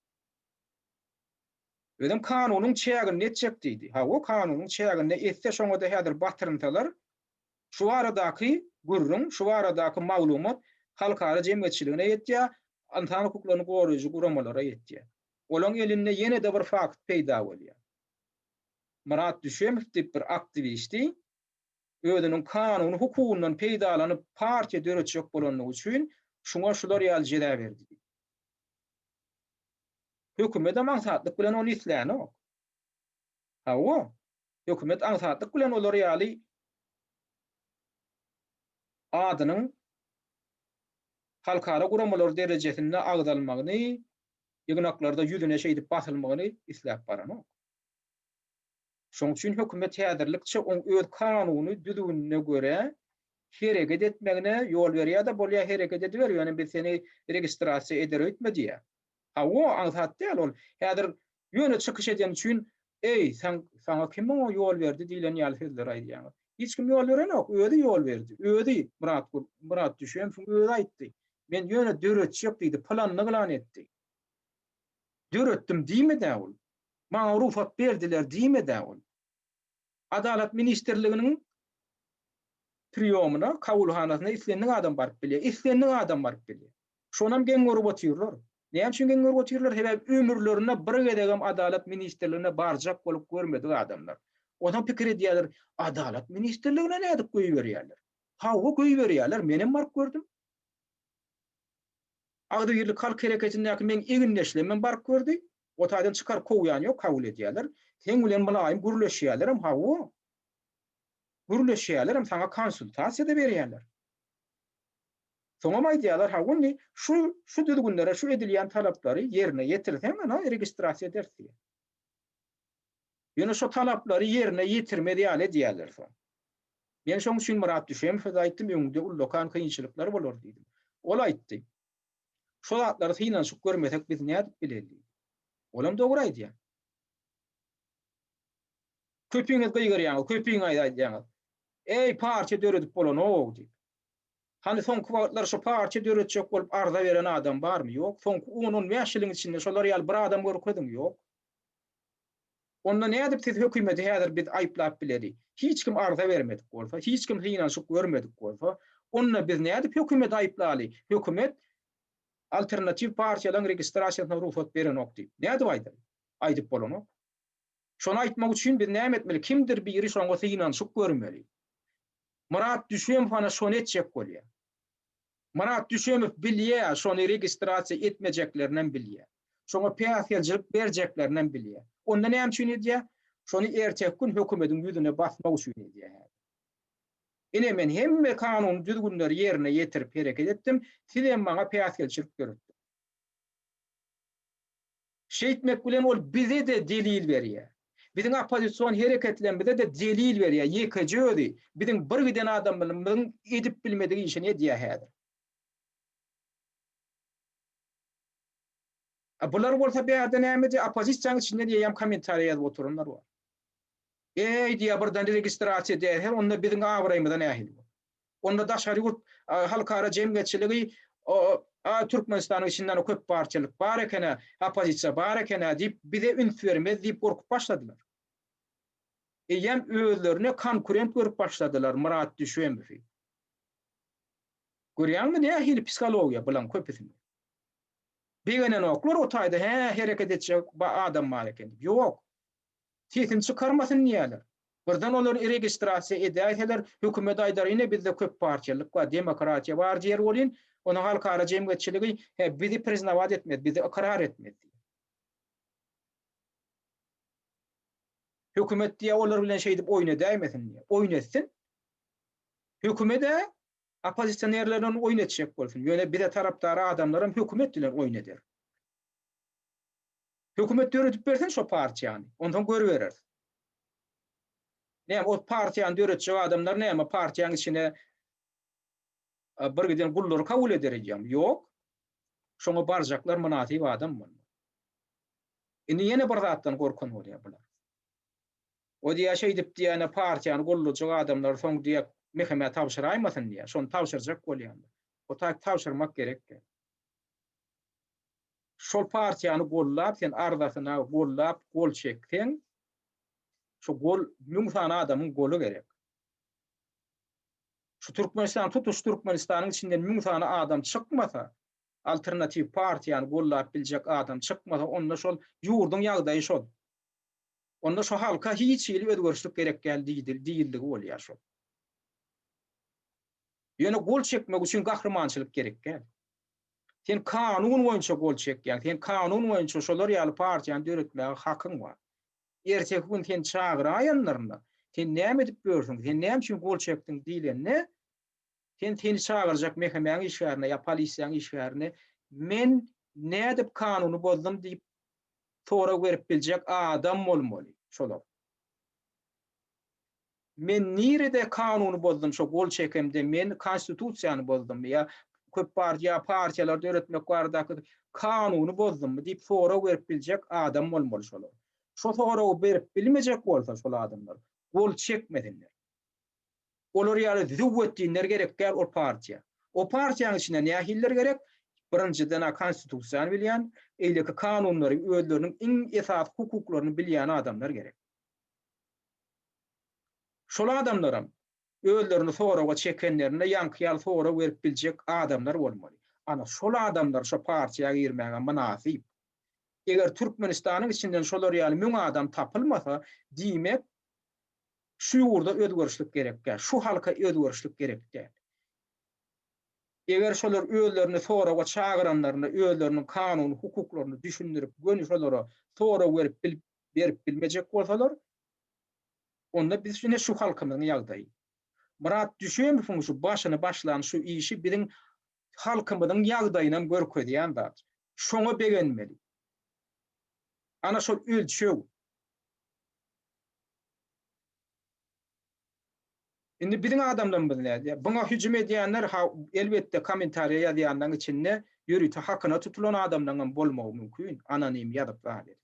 Özem kanunyň çäginde etjek diýdi. Hawa, kanunyň çäginde etse şoňa-da häzir batyrynsalar, şu baradaky gürrüň, şu baradaky maglumat halkara jemgyýetçiligine ýetýär, ynsan hukuklaryny goraýjy guramalara ýetýär. Olaň elinde ýene-de bir fakt peýda bolýar. Myrat Düşemow diýip bir aktiwisti özüniň kanuny hukugyndan peýdalanyp partiýa döretjek bolanlygy üçin şuňa şular ýaly jeza berdi diýip. Hökümetem aňsatlyk bilen ony islänok. Hawa, hökümet aňsatlyk bilen olar ýaly adynyň halkara guramalar derejesinde agzalmagyny, ýygnaklarda ýüzüne şeýdip basylmagyny isläp baranok. Şoň üçin hökümet häzirlikçe oň öz kanuny düzgünine görä hereket etmegine ýol berýär-de, bolýar hereket ediber, ýöne biz seni registrasiýa eder öýtme diýýär. Hawa, aňsat däl ol. Häzir ýöne çykyş eden üçin, Eý, sen, saňa kim muňa ýol berdi diýlen ýaly sözleri aýdýaňyz. Hiç kim ýol berenok, özi ýol berdi. Özi Myrat Myrat Düşemowyň özi aýtdy. Men ýöne döretjek diýdi, planyny yglan etdi. Döretdim diýmedi ol. Maňa rugsat berdiler diýmedi ol. Adalat ministrliginiň priýomyna, kabulhanasyna islendik adam baryp bilýär. Islendik adam baryp bilýär. Şonam geň görüp otyrlar. Näme üçin geň görüp otyrlar? Sebäbi ömürlerinde bir gezegem Adalat ministrligine barjak bolup görmedik adamlar. Onsoň pikir edýärler, Adalat ministrligine nädip goýberýärler? Hawa, goýberýärler, menem baryp gördüm. Agzybirlik halk hereketindäki meň egindeşlerimem baryp gördi. O taýdan çykaryp kowýan ýok, kabul edýärler. Seň bilen mylaýym gürleşýärlerem, hawa. Gürleşýärlerem, saňa konsultasiýa-da berýärler. Soňam aýdýarlar, hawa indi şu şu düzgünlere, şu edilýän talaplary ýerine ýetirseň, ana registrasiýa ederis diýýär. Ýöne şo talaplary ýerine ýetirmez ýaly edýärler soň. Men şoň üçin Myrat Düşemowa-da aýtdym, öňüňde ullakan kynçylyklar bolar diýdim. Ol aýtdy. Şo zatlary synanyşyp görmesek biz nädip bileli diýdi. Olam dogry aýdýar. Köpiňiz gygyrýaňyz, köpiňiz aýdýaňyz. Eý, partiýa döredip bolanok diýip. Hany soňky wagtlar şu partiýa döretjek bolup arza beren adam barmy? Ýok. Soňky on-on bäş ýylyň içinde şolar ýaly bir adam görkeziň? Ýok. Onda nädip siz hökümeti häzir biz aýyplap bileli? Hiç kim arza bermedik bolsa, hiç kim synanyşyp görmedik bolsa, onda biz nädip hökümeti aýyplaly? Hökümet alternatiw partiýalaryň registrasiýasyna rugsat berenok diýip. Nädip aýdaly? Aýdyp bolanok. Şony aýtmak üçin biz näme etmeli? Kimdir biri şoňa synanyşyp görmeli. Myrat Düşemow ana şony etjek bolýar. Myrat Düşemow bilýär, şony registrasiýa etmejeklerinem bilýär. Şoňa päsgelçilik berjeklerinem bilýär. Onda näme üçin edýär? Şony erteki gün hökümediň ýüzüne basmak üçin edýär häzir. Ine men hemme kanuny düzgünleri ýerine ýetirip hereket etdim, sizem maňa päsgelçilik döretdiňiz. Şeýtmek bilen ol bize-de delil berýär. Biziň oppozision hereketlerimize-de delil berýär. Ýekeje özi biziň bir giden adamlarymyzyň edip bilmedik işini edýär häzir. A bular bolsa bärde näme edýär? Oppozisiýanyň içinden eýýäm kommentariýa ýazyp oturanlar bar. Eý diýýär, birden registrasiýa edäýseň, onda biziň abraýymyza nähili bolar? Onda daşary ýurt halkara jemgyýetçiligi A Türkmenistanyň içinde köp partiýalyk bar eken-ä, oppozisiýa bar eken-ä diýip, bize üns bermez diýip gorkup başladylar. Eýýäm özlerine konkurent görüp başladylar Myrat Düşemowy. Görýäňmi nähili psihologiýa bulaň köpüsinde. Begenenoklar o taýda hä hereket etjek adam bar eken diýip. Ýok. Sesini çykarmasyn diýýärler. Birden olar registrasiýa edäýseler, hökümet aýdar, ine bizde köp partiýalylyk bar, demokratiýa bar diýer welin, onuň halkara jemgyýetçiligi he bizi priznawat etmez, bizi ykrar etmez diýer. Hökümet diýýär, olar bilen şeýdip oýun edäýmesin diýýär. Oýun etsin. Hökümet-ä oppozisionerler bilen oýun etjek bolsun. Ýöne bize tarapdar adamlaram hökümet bilen oýun eder. Hökümet döredip bersin şo partiýany. Onsoň görübereris. Näme, o partiýany döretjek adamlar näme, partiýanyň içine bir giden gullary kabul eder edýärmi? Ýok. Şoňa barjaklar mynasyp adam bolmaly. Indi ýene bir zatdan gorkan bolýar bular. O diýýär, şeýdip diýýär, partiýany gollajak adamlar soň diýýär, MHM-ä tabşyraýmasyn diýýär. Şony tabşyrjak bolýarlar. O taýy tabşyrmak gerek däl. Şol partiýany gollap, sen arzasyna gollap gol çekseň, şu gol 1000 sany adamyň goly gerek. Şu Türkmenistan, tutuş Türkmenistanyň içinden 1000 sany adam çykmasa, alternatiw partiýany gollap biljek adam çykmasa, onda şol ýurduň ýagdaýy şol. Onda şo halka hiç hili özgerişlik gerek däl diýildigi bolýar şol. Ýöne gol çekmek üçin gahrymançylyk gerek däl. Sen kanun boýunça gol çekýäň, sen kanun boýunça şolar ýaly partiýany döretmäge hakyň bar. Erteki gün seni çagyraýanlarynda, sen näme edip ýörsüň, sen näme üçin gol çekdiň diýlende, sen seni çagyrjak MHM-iň işgärine ýa polisiýanyň işgärine men nädip kanuny bozdum diýip sorag berip biljek adam bolmaly şolar. Men nirede kanuny bozdum şo gol çekemde men konstitusiýany bozdummy ýa köp partiýa partiýalar döretmek baradaky kanuny bozdummy diýip sorag berip biljek adam bolmaly şolar. Şo soragy berip bilmejek bolsa şol adamlar gol çekmesinler. Olar ýaly züwwetdinler gerek däl ol partiýa. O partiýanyň içinde nähililer gerek? Birinjiden-ä konstitusiýany bilýän, eýleki kanunlary, özleriniň iň esasy hukuklaryny bilýän adamlar gerek. Şol adamlaram özlerini soraga çekenlerinde ýaňky ýaly sorag berip biljek adamlar bolmaly. Ana, şol adamlar şo partiýa girmäge mynasyp. Eger Türkmenistanyň içinden şolar ýaly müň adam tapylmasa, diýmek, şu ýurda özgerişlik gerek däl, şu halka özgerişlik gerek däl. Eger şolar özlerini soraga çagyranlarynda özleriniň kanuny hukuklaryny düşündirip, göni şolara sorag berip bilip berip bilmejek bolsalar, onda biz ine şu halkymyzyň ýagdaýy. Myrat Düşemowyň şu başyny başlan şu işi biziň halkymyzyň ýagdaýynam görkezýän zat. Şoňa begenmeli. Ana şol ölçeg. Indi biziň adamlarymyz nädýär? Buňa hüjüm edýänler ha elbetde kommentariýa ýazýanlaryň içinde ýörite hakyna tutulan adamlaryň hem bolmagy mümkin, anonim ýazyp zat edip.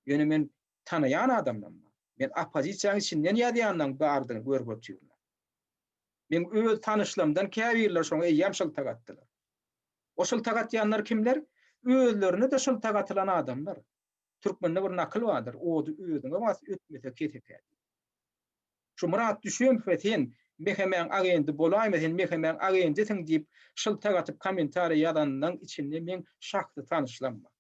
Ýöne men tanaýan adamlarym bar. Men oppozisiýanyň içinden ýazýanlaryň bardygyny görüp otyryn. Meň öz tanyşlarymdan käbirleri şoňa eýýäm şyltak atdylar. O şyltak atýanlar kimler? Özlerine-de şyltak atylan adamlar. Türkmende bir nakyl bardyr, Ody özüňe bas, ötmese kesekä diýip. Şu Myrat Düşemowa sen MHM-iň agendi bolaýma, sen MHM-iň agendisiň diýip şyltak atyp kommentariýa ýazanlaň içinde meň şahsy tanyşlam bar.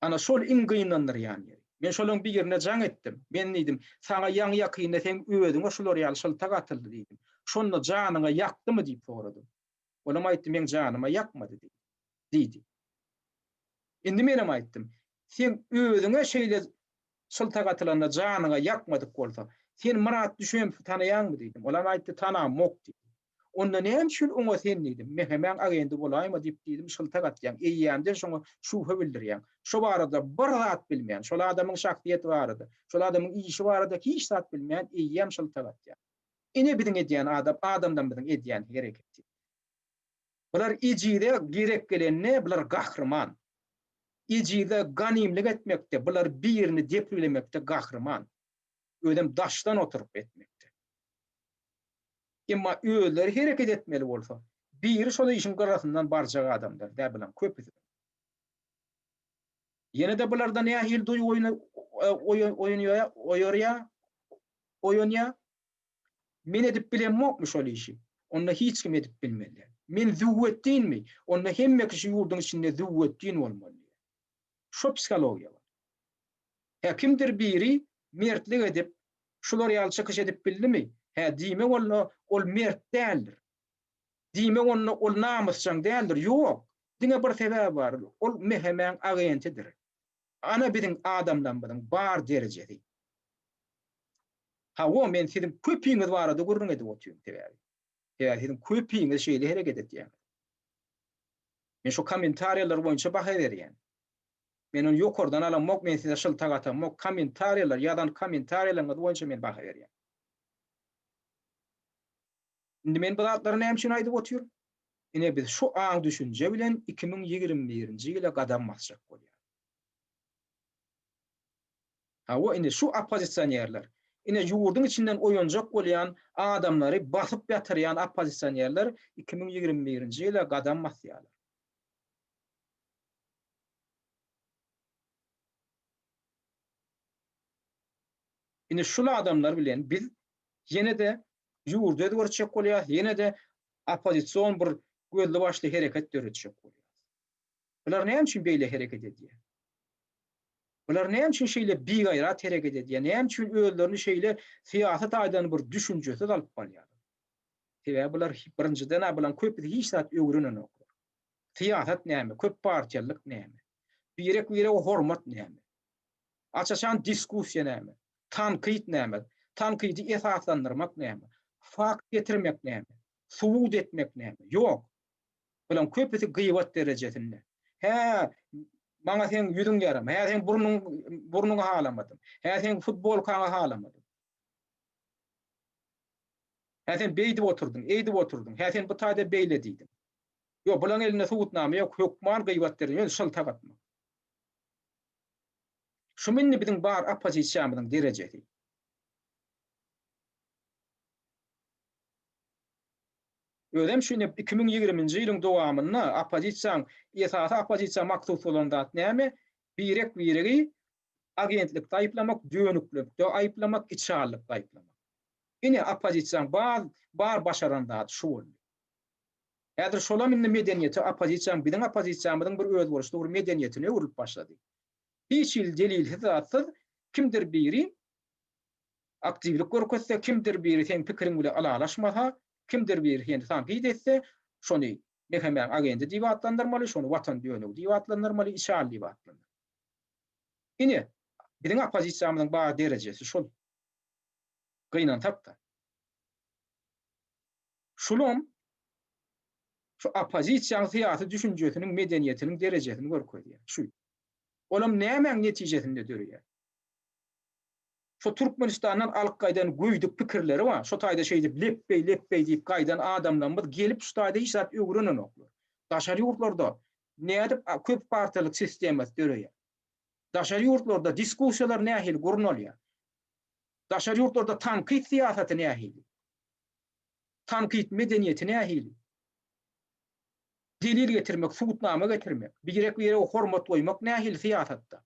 Ana şol iň gynandyrýan ýeri. Men şolaň birine jaň etdim. Men diýdim, saňa ýaňy-ýakynda seň özüňe şular ýaly şyltak atyldy diýdim. Şonda janyňa ýakdymy diýip soradym. Olam aýtdy, meň janyma ýakmady diýdi. Diýdi. Indi menem aýtdym. Seň özüňe şeýle şyltak atylanda janyňa ýakmadyk bolsa, sen Myrat Düşemowy tanaýaňmy diýdim. Olam aýtdy, tanamok diýdi. Onda näme üçin oňa sen diýdim, MHM-iň agendi bolaýma diýip diýdim, şyltak atýaň, eýýämden şoňa şübhe bildirýäň. Şo barada bir zat bilmeýän, şol adamyň şahsyýeti barada, şol adamyň işi barada hiç zat bilmeýän eýýäm şyltak atýar. Ine biziň edýän adam adamlarymyzyň edýän hereketi. Bular ejize gerek gelende bular gahryman. Ejize ganymlyk etmekde bular birini depgilemekde gahryman. Özem daşdan oturyp etmekde. Emma özleri hereket etmeli bolsa, biri şol işiň gyrasyndan barjak adamlar däl bulaň köpüsi. Ýene-de bularda nähili duýgy oýarýar, oýanýar? Men edip bilemokmy şol işi? Onda hiç kim edip bilmez däl. Men züwwetdinmi? Onda hemme kişi ýurduň içinde züwwetdin bolmaly diýýär. Şo psihologiýa bar. Hä kimdir biri mertlik edip, şular ýaly çykyş edip bildimi? Hä diýmek onda ol mert däldir. Diýmek onda ol namysjaň däldir. Ýok. Diňe bir sebäbi bar. Ol MHM-iň agentidir. Ana biziň adamlarymyzyň bar derejesi. Hawa, men siziň köpiňiz barada gürrüň edip otyryn sebäbi. Sebäbi siziň köpiňiz şeýle hereket edýäňiz. Men şu kommentariýalar boýunça baha berýän. Men ony ýokardan alamok, men size şyltak atamok. Kommentariýalar, ýazan kommentariýalaryňyz boýunça men baha berýän. Indi men bu zatlary näme üçin aýdyp otyryn? Ine biz şu aň-düşünje bilen 2021-nji ýyla gadam basjak bolýarys. Hawa, indi şu oppozisionerler, ine ýurduň içinden oýanjak bolýan adamlary basyp ýatyrýan oppozisionerler 2021-nji ýyla gadam basýarlar. Indi şul adamlar bilen biz ýene-de ýurdy özgertjek bolýarys, ýene-de oppozision bir gözli-başly hereket döretjek bolýarys. Bular näme üçin beýle hereket edýär? Bular näme üçin şeýle bigaýrat hereket edýär? Näme üçin özlerini şeýle syýasy taýdan bir düşünjesiz alyp barýarlar? Sebäbi bular birinjiden-ä bularyň köpüsi hiç zat öwrenenoklar. Syýasat näme? Köp partiýalylyk näme? Birek-birege hormat näme? Aç-açan diskussiýa näme? Tankyt näme? Tankydy esaslandyrmak näme? Fakt getirmek näme? Subut etmek näme? Ýok. Bulaň köpüsi gybat derejesinde. Hä, maňa seň ýüzüň ýaram, hä seň burnuň burnuňy halamadym. Hä seň futbolkaňy halamadym. Hä sen beýdip oturdyň, eýdip oturdyň. Hä sen bu taýda beýle diýdiň. Ýok, bulaň elinde subutnama ýok, hökman gybat dereje, ýöne şyltak atmak. Şumy indi biziň bar oppozisiýamyzyň derejesi? Özem şu ine 2020-nji ýylyň dowamynda oppozisiýaň, esasy oppozisiýa maksus bolan zat näme? Birek-biregi agentlikde aýyplamak, dönüklikde aýyplamak, içalylykda aýyplamak. Ine oppozisiýaň bar, bar başaran zady şu boldy. Häzir şolam indi medeniýete oppozisiýaň, biziň oppozisiýamyzyň bir özboluşly bir medeniýetine öwrülip başlady. Hiç hili delilsiz zatsyz kimdir biri aktiwlik görkezse, kimdir biri seň pikiriň bilen ylalaşmasa, kimdir biri seni tankyt etse, şony MHM-iň agenti diýip atlandyrmaly, şony watan dönügi diýip atlandyrmaly, içaly diýip atlandyrmaly. Ine, biziň oppozisiýamyzyň bar derejesi şol. Gynansak-da. Şulam şu oppozisiýanyň syýasy düşünjesiniň, medeniýetiniň derejesini görkezýär. Şu. Olam nämäň netijesinde döreýär? Şo Türkmenistandan alyp gaýdan göýdük pikirleri bar. Şo taýda şeýdip lepbeý, lepbeý diýip gaýdan adamlarymyz gelip şu taýda hiç zat öwrenenoklar. Daşary ýurtlarda nädip köp partiýalyk sistemasy döreýär? Daşary ýurtlarda diskussiýalar nähili gurnalýar? Daşary ýurtlarda tankyt syýasaty nähili? Tankyt medeniýeti nähili? Delil getirmek, subutnama getirmek, birek-birege hormat goýmak nähili syýasatda?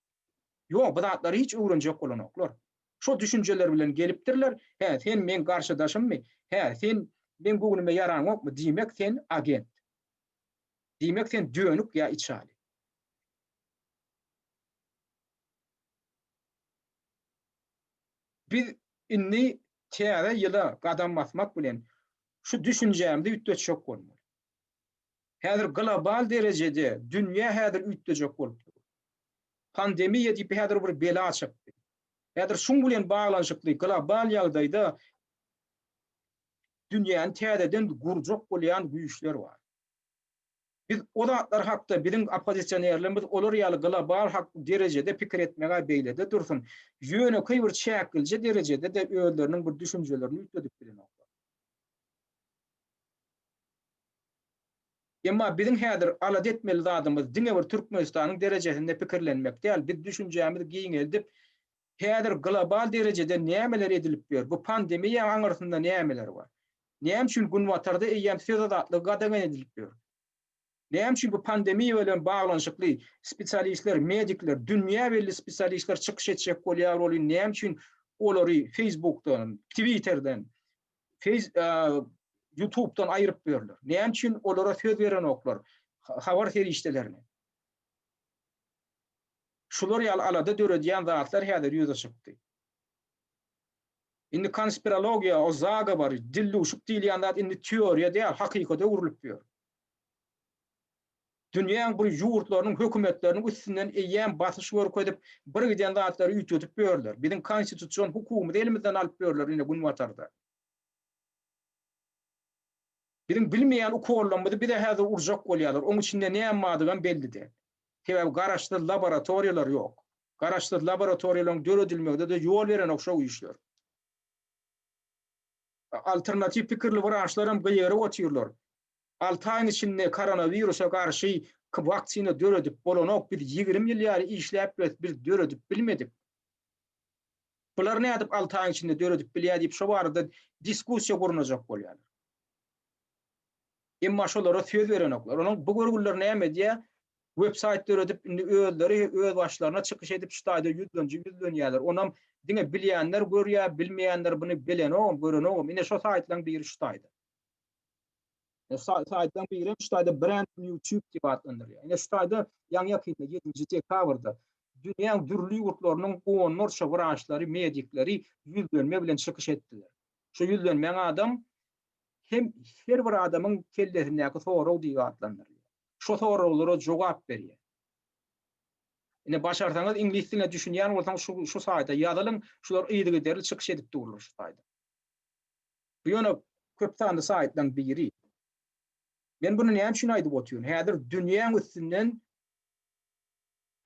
Ýok, bu zatlary hiç öwrenjek bolanoklar. Şo düşünjeler bilen gelipdirler, hä, sen meň garşydaşymmy, hä, sen meň göwnüme ýaraňokmy, diýmek sen agent. Diýmek sen dönük ýa içaly. Biz indi täze ýyla gadam basmak bilen şu düşünjämizi üýtgetjek bolmaly. Häzir global derejede dünýä häzir üýtgejek bolup dur. Pandemiýa diýip häzir bir bela çykdy. Häzir şuň bilen baglanyşykly global ýagdaýda dünýäni täzeden gurjak bolýan güýçler bar. Biz o zatlar hakda biziň oppozisionerlerimiz olar ýaly global hak derejede pikir etmeg-ä beýlede dursun, ýönekeý bir çäklije derejede-de özleriniň bir düşünjelerini üýtgedip bilenoklar. Emma biziň häzir alada etmeli zadymyz diňe bir Türkmenistanyň derejesinde pikirlenmek däl, biz düşünjämizi giňeldip, häzir global derejede nämeler edilip ýör, bu pandemiýaň aňyrsynda nämeler bar? Näme üçin Günbatarda eýýäm söz azatlygy gadagan edilip ýör? Näme üçin bu pandemiýa bilen baglanyşykly spesialistler, medikler, dünýä belli spesialistler çykyş etjek bolýar welin näme üçin olary Facebookdan, Twitterden, YouTubedan aýryp ýörler? Näme üçin olara söz berenoklar habar serişdelerine? Şular ýaly alada döredýän zatlar häzir ýüze çykdy. Indi konspirologiýa, o zagovor, dildüwşük diýilýän zat indi teoriýa däl, hakykata öwrülip ýör. Dünýäň bir ýurtlarynyň hökümetleriniň üstünden eýýäm basyş görkezip, bir giden zatlary üýtgedip ýörler. Biziň konstitusion hukugymyzy elimizden alyp ýörler ine günbatarda. Biziň bilmeýän ukollarymyzy bize häzir urjak bolýarlar. Oň içinde näme bardygam belli däl. Sebäbi garaşsyz laboratoriýalar ýok. Garaşsyz laboratoriýalaryň döredilmegine-de ýol berenok şo güýçler. Alternatiw pikirli wraçlaram gygyryp otyrlar. Alty aýyň içinde koronawirusa garşy waksina döredip bolanok, biz 20 ýyl ýaly işläp ýörüs, biz döredip bilmedik. Bular nädip alty aýyň içinde döredip bilýär diýip şo barada diskussiýa gurnajak bolýarlar. Emma şolara söz berenoklar. Onuň bu görgüliler näme edýär? Web saýt döredip indi özleri öz başlaryna çykyş edip şu taýda ýüzlenji ýüzlenýärler. Onam diňe bilýänler görýär, bilmeýänler buny bilenogam, görenogam. Ine şo saýtlaryň biri şu taýda. Saýtlaryň biri hem şu taýda Brand New Tube diýip atlandyrylýar. Ine şu taýda ýaňy ýakynda 7-nji dekabrda dünýäň dürli ýurtlarynyň onlarça wraçlary, medikleri ýüzlenme bilen çykyş etdiler. Şu ýüzlenmäň adam hem her bir adamyň kellesindäki sorag diýip atlandyrylýar. Şo soraglara jogap berýär. Ine başarsaňyz iňlis diline düşünýän bolsaňyz şu şu saýta ýazylyň, şular yzygiderli çykyş edip durlar şu saýda. Bu ýöne köp sanly saýtlaryň biri. Men buny näme üçin aýdyp otyryn? Häzir dünýäň üstünden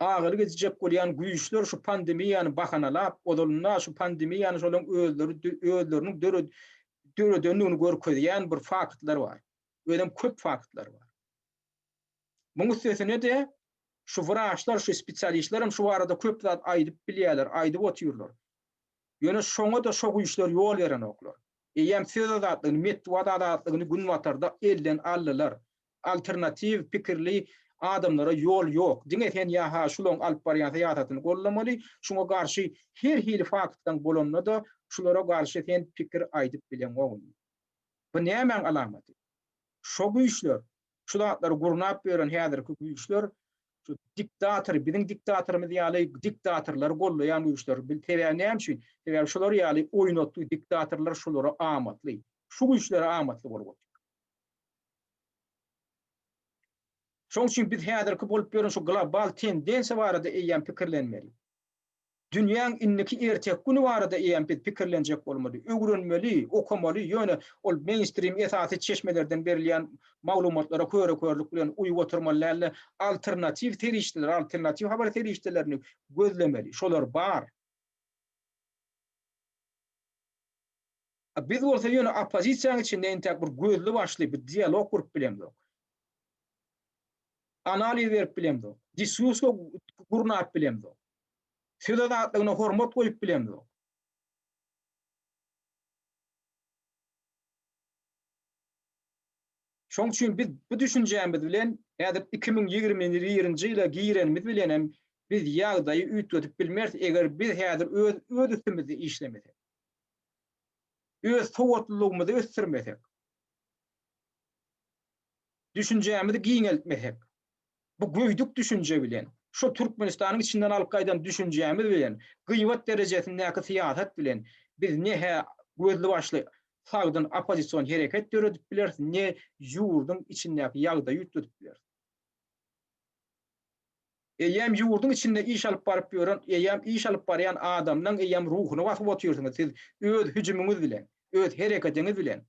agylyk edijek bolýan güýçler şu pandemiýany bahanalap, ozalynda şu pandemiýany şolaryň özleri özleriniň döred döredendigini görkezýän bir faktlar bar. Özem köp faktlar bar. Muň üstesine-de şu wraçlar, şu spesialistler hem şu barada köp zat aýdyp bilýärler, aýdyp otyrlar. Ýöne şoňa-da şo güýçler ýol berenoklar. Eýýäm söz azatlygyny, metbugat azatlygyny Günbatarda elden aldylar. Alternatiw pikirli adamlara ýol ýok. Diňe sen ýa-ha şulaň alyp barýan syýasatyny goldamaly, şuňa garşy her hili faktlaň bolanda-da şulara garşy sen pikir aýdyp bileňok indi. Bu nämäň alamaty? Şo güýçler, şu zatlary gurnap ýören häzirki güýçler şu diktator, biziň diktatorymyz ýaly diktatorlary gollaýan güýçler. Sebäbi näme üçin? Sebäbi şular ýaly oýnatgy diktatorlar şulara amatly. Şu güýçlere amatly bolup otyr. Şonuň üçin biz häzirki bolup ýören şu global tendensiýa barada eýýäm pikirlenmeli. Dünýäň indiki erteki güni barada eýýäm biz pikirlenjek bolmaly, öwrenmeli, okamaly, ýöne ol mainstream esasy çeşmelerden berilýän maglumatlara köre-körlük bilen uýup oturmaly däl-de, alternatiw serişdeleri, alternatiw habar serişdelerini gözlemeli. Şolar bar. A biz bolsa ýöne oppozisiýanyň içinde entäk bir gözli-başly bir dialog gurup bilemzok. Analiz berip bilemzok. Diskussiýa gurnap bilemzok. Söz azatlygyna hormat goýup bilemzok. Şoň üçin biz bu düşünjämiz bilen häzir 2021-nji ýyla girenimiz bilen hem biz ýagdaýy üýtgedip bilmeris, eger biz häzir öz öz üstümizde işlemesek. Öz sowatlylygymyzy ösdürmesek. Düşünjämizi giňeltmesek. Bu göýdük düşünje bilen, şo Türkmenistanyň içinden alyp gaýdan düşünjämiz bilen, gyýbat derejesindäki syýasat bilen biz ne-hä gözli-başly sagdyn oppozision hereket döredip bileris, ne ýurduň içindäki ýagdaýy üýtgedip bileris. Eýýäm ýurduň içinde iş alyp baryp ýören, eýýäm iş alyp barýan adamlaň eýýäm ruhuny basyp otyrsyňyz siz öz hüjümiňiz bilen, öz hereketiňiz bilen.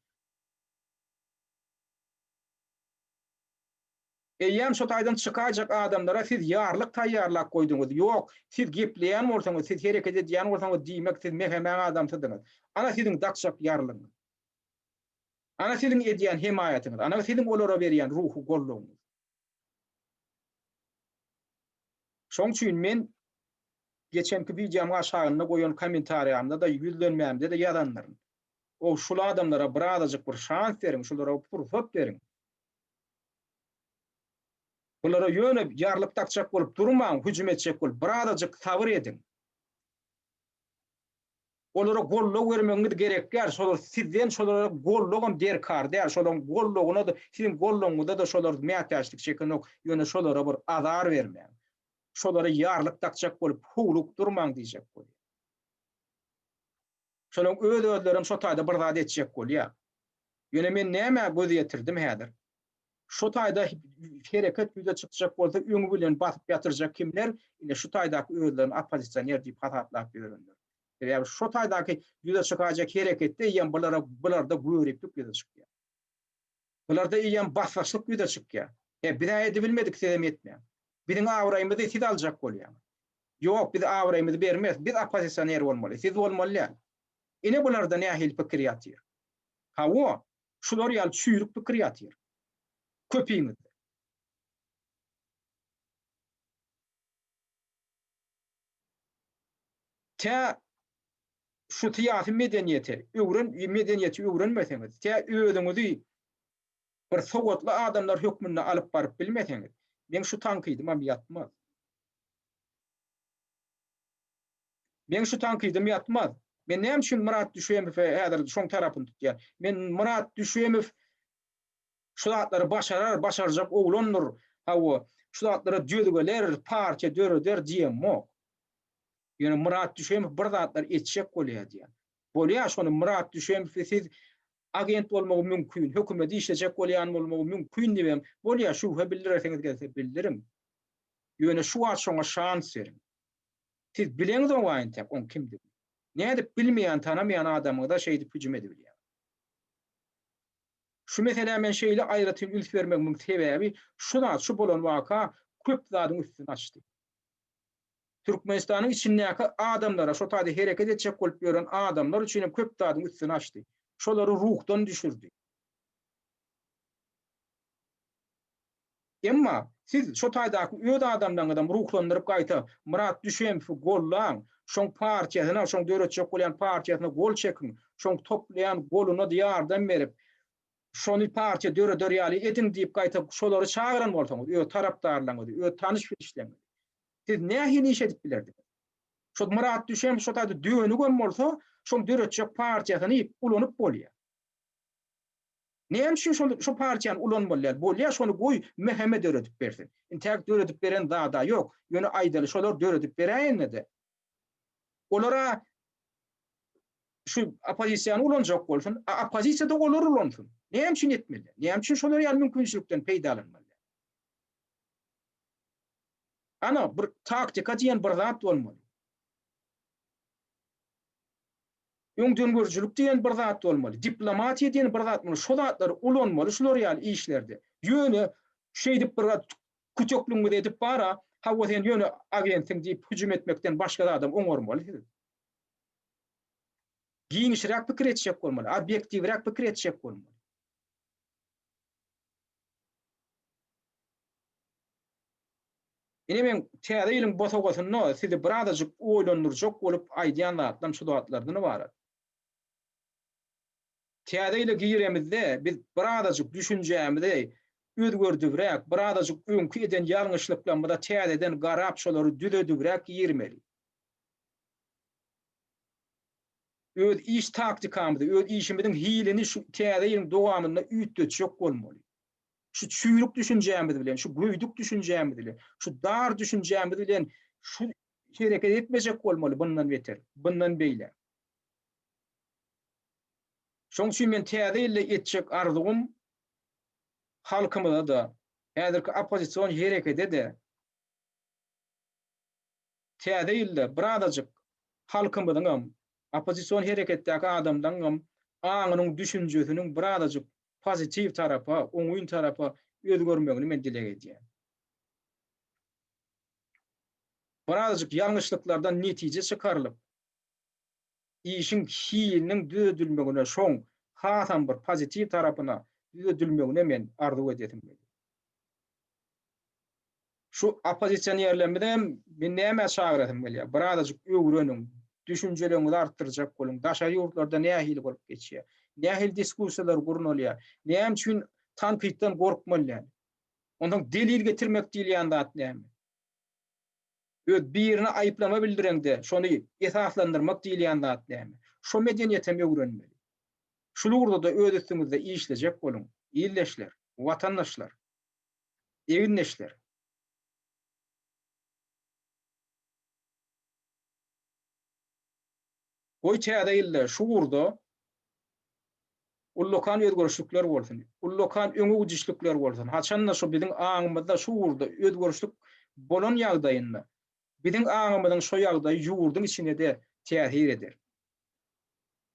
Eýýäm şo taýdan çykaýjak adamlara siz ýarlyk taýýarlap goýduňyz. Ýok, siz gepleýän bolsaňyz, siz hereket edýän bolsaňyz, diýmek siz MHM-iň adamsydyňyz. Ana siziň dakjak ýarlygyňyz. Ana siziň edýän hemaýatyňyz. Ana siziň olara berýän ruhy goldawyňyz. Şoň üçin men geçenki wideomyň aşagynda goýan kommentariýamda-da, ýüzlenmämde-de ýazandyryn. O şul adamlara birazajyk bir şans beriň, şulara pursat beriň. Bulara ýöne ýarlyk dakjak bolup durmaň, hüjüm etjek bolup, birazajyk sabyr ediň. Olara goldaw bermegiňiz gerek däl, şolar sizden şolara goldawam derkar däl, şolaryň goldawyna-da, siziň goldawyňyza-da şolar mätäçlik çekenok, ýöne şolara bir azar bermäň. Şolara ýarlyk dakjak bolup howlugyp durmaň diýjek bolýar. Şolaryň öz-özlerem şo taýda bir zat etjek bolýar. Ýöne men nämä göz ýetirdim häzir? Şo taýda hereket ýüze çykjak bolsa öňi bilen basyp ýatyrjak kimler? Ine şu taýdaky özlerini oppozisioner diýip hasaplap ýörenler. Sebäbi şo taýdaky ýüze çykaýjak hereketde eýýäm bulara bularda göriplik ýüze çykýar. Bularda eýýäm basdaşlyk ýüze çykýar. He, biz-ä edibilmedik, sizem etmäň. Biziň abraýymyzy siz aljak bolýaňyz. Ýok, biz abraýymyzy bermeris, biz oppozisioner bolmaly, siz bolmaly däl. Ine bularda nähili pikir ýatyr. Hawa, şular ýaly çüýrük pikir ýatyr. Köpiňizde. Tä şu syýasy medeniýeti öwren medeniýeti öwrenmeseňiz, tä özüňizi bir sowatly adamlar hökmünde alyp baryp bilmeseňiz, meň şu tankydymam ýatmaz. Meň şu tankydym ýatmaz. Men näme üçin Myrat Düşemowy häzir şoň tarapyny tutýan? Men Myrat Düşemow şu zatlary başarar, başarjak oglandyr, hawa, şu zatlara döz geler, partiýa döreder diýemok. Ýöne Myrat Düşemow bir zatlar etjek bolýar diýýän. Bolýar şony Myrat Düşemowy siz agent bolmagy mümkin, hökümete işlejek bolýan bolmagy mümkin diýibem, bolýar şübhe bildiresiňiz gelse bildiriň. Ýöne şu wagt şoňa şans beriň. Siz bileňzog-a entek oň kimdigini. Nädip bilmeýän, tanamaýan adamyňyza şeýdip hüjüm edibilýäňiz? Şu meselä men şeýle aýratyn üns bermegimiň sebäbi şu zat, şu bolan waka köp zadyň üstüni açdy. Türkmenistanyň içindäki adamlara, şo taýda hereket etjek bolup ýören adamlar üçin hem köp zadyň üstüni açdy. Şolary ruhdan düşürdi. Emma siz şo taýdaky öz adamlaryňyzam ruhlandyryp gaýta Myrat Düşemowy gollaň, şoň partiýasyna, şoň döretjek bolýan partiýasyna gol çekiň, Şoň toplaýan goluna-da ýardam berip, şony partiýa döreder ýaly ediň diýip gaýta şolary çagyran bolsaňyz, öz tarapdarlaryňyzy, öz tanyş-bilişleriňizi, siz nähili iş edip bilerdiňiz? Şo Myrat Düşem şo taýda dönügem bolsa, şoň döretjek partiýasyny ulanyp bolýar. Näme üçin şol şo partiýany ulanmaly däl? Bolýar şony goý MHM döredip bersin. Intäk döredip beren zada ýok. Ýöne aýdaly şolar döredip beräýende-de. Olara şu oppozisiýany ulanjak bolsun, a oppozisiýa-da olary ulansyn. Näme üçin etmeli? Näme üçin şolar ýaly mümkinçilikden peýdalanmaly? Ana, bir taktika diýen bir zat bolmaly. Öňdengörüjilik diýen bir zat bolmaly. Diplomatiýa diýen bir zat bolmaly. Şo zatlary ulanmaly şular ýaly işlerde. Ýöne şeýdip bir kütekligiňizi edip bara, hawa sen ýöne agentsiň diýip hüjüm etmekden başga zadam oňarmaly siz. Giňişräk pikir etjek bolmaly, obýektiwräk pikir etjek bolmaly. Ine meň täze ýylyň bosagasynda sizi birazajyk oýlandyrjak bolup aýdýan zatlarym şu zatlardan ybarat. Täze ýyla giremizde biz birazajyk düşünjämizi özgerdibräk, birazajyk öňki eden ýalňyşlyklarymyza täzeden garap şolary düzedibräk girmeli. Öz iş taktikamyzy, öz işimiziň hilini şu täze ýylyň dowamynda üýtgetjek bolmaly. Şu çüýrük düşünjämiz bilen, şu göýdük düşünjämiz bilen, şu dar düşünjämiz bilen şu hereket etmejek bolmaly bundan beter, bundan beýläk. Şoň üçin men täze ýylda etjek arzuwym halkymyza-da, häzirki oppozision herekede-de täze ýylda birazajyk halkymyzyňam, oppozision hereketdäki adamlaryňam aňynyň, düşünjesiniň birazajyk pozitiw tarapa, oňyn tarapa özgermegini men dileg edýän. Birazajyk ýalňyşlyklardan netije çykarylyp, işiň hiliniň düzedilmegine, şoň hasam bir pozitiw tarapyna düzedilmegine men arzuw edesim gelýär. Şu oppozisionerlerimizem men nämä çagyrasym gelýär, birazajyk öwreniň, düşünjeleriňizi artdyrjak boluň, daşary ýurtlarda nähili bolup geçýär, nähili diskussiýalar gurnalýar, näme üçin tankytdan gorkmaly däl. Onsoň delil getirmek diýilýän zat näme? Öz birine aýyplama bildireňde, şony esaslandyrmak diýilýän zat näme? Şo medeniýetem öwrenmeli. Şul ugurda-da öz üstüňizde işlejek boluň, ildeşler, watandaşlar. Egindeşler. Goý täze ýylda şu ugurda ullakan özgerişlikler bolsun, ullakan öňe gidişlikler bolsun. Haçanda şu biziň aňymyzda şu ugurda özgerişlik bolan ýagdaýynda biziň aňymyzyň şo ýagdaýy ýurduň içine-de täsir eder.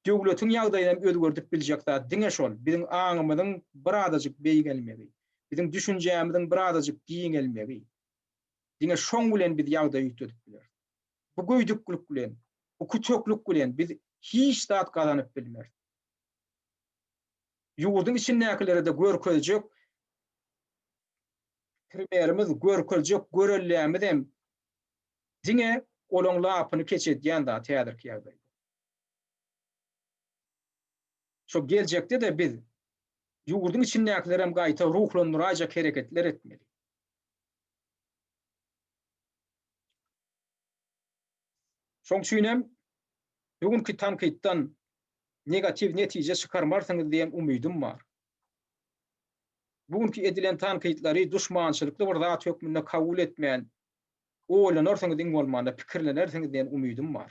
Döwletiň ýagdaýyny hem özgerdip biljek zat diňe şol, biziň aňymyzyň birazajyk beýgelmegi, biziň düşünjämiziň birazajyk giňelmegi. Diňe şoň bilen biz ýagdaýy üýtgedip bileris. Bu göýdüklik bilen, bu küteklik bilen biz hiç zat gazanyp bilmeris. Ýurduň içindäkilere-de görkezjek primerimiz, görkezjek görellämiz hem diňe olaň lapyny keç edýän zat häzirki ýagdaýda. Şo geljekde-de biz ýurduň içindäkilerem gaýta ruhlandyraýjak hereketler etmeli. Şoň üçin hem bu günki tankytdan negatiw netije çykarmarsyňyz diýen umydym bar. Bu günki edilen tankytlary duşmançylykly bir zat hökmünde kabul etmän, oýlanarsyňyz iň bolmanda pikirlenersiňiz diýen umydym bar.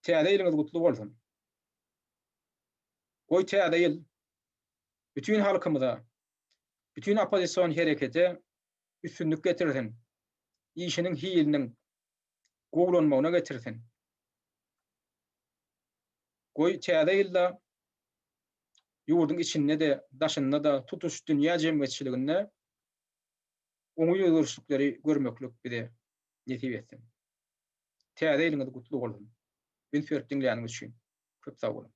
Täze ýylyňyz gutly bolsun! Goý täze ýyl bütin halkymyza, bütin oppozision herekete üstünlik getirsin, işiniň hiliniň gowulanmagyna getirsin. Goý täze ýylda ýurduň içinde-de, daşynda-da, tutuş dünýä jemgyýetçiliginde oňyn özgerişlikleri görmeklik bize nesip etsin. Täze ýylyňyz gutly bolsun! Üns berip diňläniňiz üçin köp sag boluň!